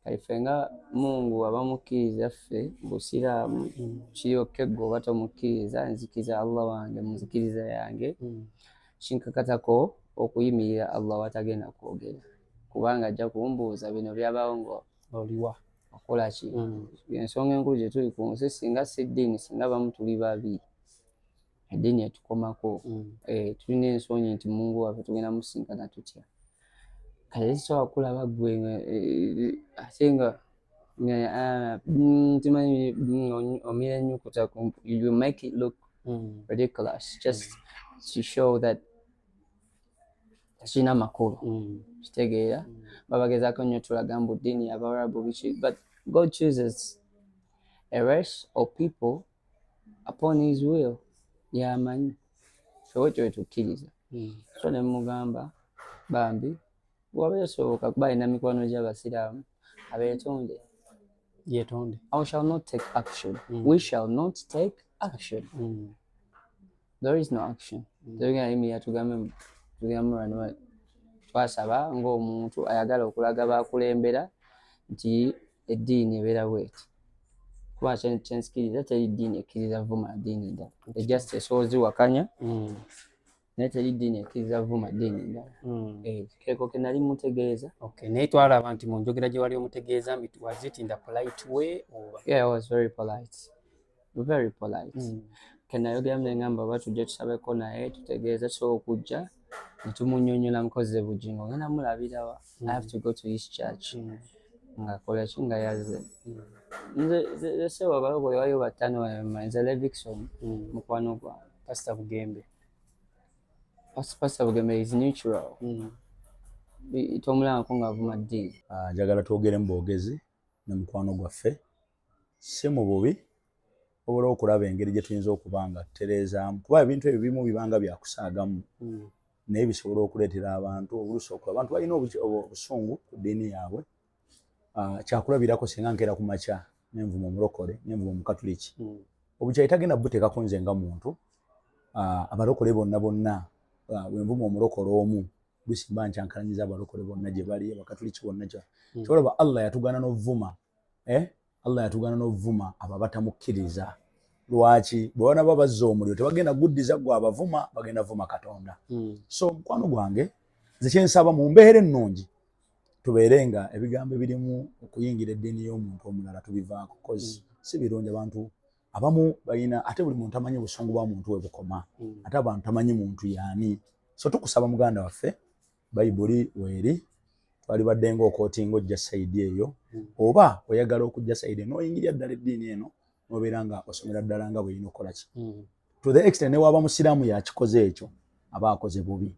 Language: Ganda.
Kale ffe nga Mungu abamukkiriza, ffe Busiraamu, kiryoke gwe oba tomukkiriza, nzikiriza Allah wange mu nzikiriza yange. Kinkakatako okuyimirira Allah watagenda kwogera, kubanga ajja kumbuuza bino byabaawo nga oliwa? Okola ki? Ensonga enkulu gye tuli ku nsi, singa si ddiini, singa bamu tuli babi, eddiini etukomako. Tulina ensonyi nti Mungu waffe tugenda musinkana tutya? Kale sisobola kulaba gwe ate nga timanyi omira ennyukuta, you make it look ridiculous just to show that tekirina makulu. Kitegeera, babagezaako nnyo tulaga mbu ddiini y'Abawarabu biki, but God chooses a race of people upon his will, yamanyi ffe wekyo wetukkiriza. So ne mugamba bambi waba yasoboka kuba alina mikwano gy'Abasiraamu, abeetonde. Yetonde. I shall not take action. We shall not take action. There is no action. Tugenda yimirira tugambe tugenda mulwana. Twasaba ng'omuntu ayagala okulaga bakulembera nti eddiini ebeera bweti, kuba kyensikiriza teri ddiini ekkiriza vuma ddiini ndala. Just esobola ziwakanya, naye teri ddiini ekkiriza vuma ddiini ndala. Keko ke nali mutegeeza. Okay, naye twalaba nti mu njogera gye wali omutegeeza, was it in the polite way oba? Yeah, I was very polite, very polite. Kenayogeramu nengamba oba tujje tusabeko naye tutegeeze, tusobola okujja ne tumunyonyola mukozi Bugingo ngenda mulabirawa. I have to go to his church. Ng'akola ki nga yazze? Nze sewabalokole waliwo bataano, nze Levixone mukwano gwange. Pastor Bugembe? Pastor Bugembe is neutral. Tomulabako ng'avuma ddiini. Ah, njagala twogere mu bwogezi ne mukwano gwaffe, si mu bubi, wabula okulaba engeri gye tuyinza okuba nga tutereezaamu, kuba ebintu ebyo bimu bibanga byakusaagamu, naye bisobola okuleetera abantu oluusi okuba abantu balina obusungu ku ddiini yaabwe. Ah, kyakulabirako, singa nkeera ku makya nenvuma omulokole, nenvuma omukatuliki, obukyayi tagenda buteekako nze nga muntu. Ah, abalokole bonna bonna, bwe nvuma omulokole omu, lusimba nkyankalanyiza abalokole bonna gye bali, abakatuliki bonna gye. Kyolaba Allah yatugaana n'ovuma, eh? Allah yatugaana n'ovuma abo abatamukkiriza. Lwaki? Bwe banaba bazza omuliro tebagenda guddiza gwe abavuma, bagenda vuma Katonda. So mukwano gwange, nze kyensaba, mu mbeera ennungi tubeere nga ebigambo ebirimu okuyingira eddiini y'omuntu omulala tubivaako, cause si birungi. Abantu abamu balina, ate buli muntu amanyi obusungu bwa muntu we bukoma, ate abantu tamanyi muntu yaani. So tukusaba muganda waffe, Bayibuli weeri, twalibadde ngaokootinga ojja side eyo, oba oyagala okujja side n'oyingirira ddala eddiini eno, n'obeera nga osomera ddala nga bwerina okukola ki. To the extent ne waba musiraamu yakikoze ekyo, aba akoze bubi.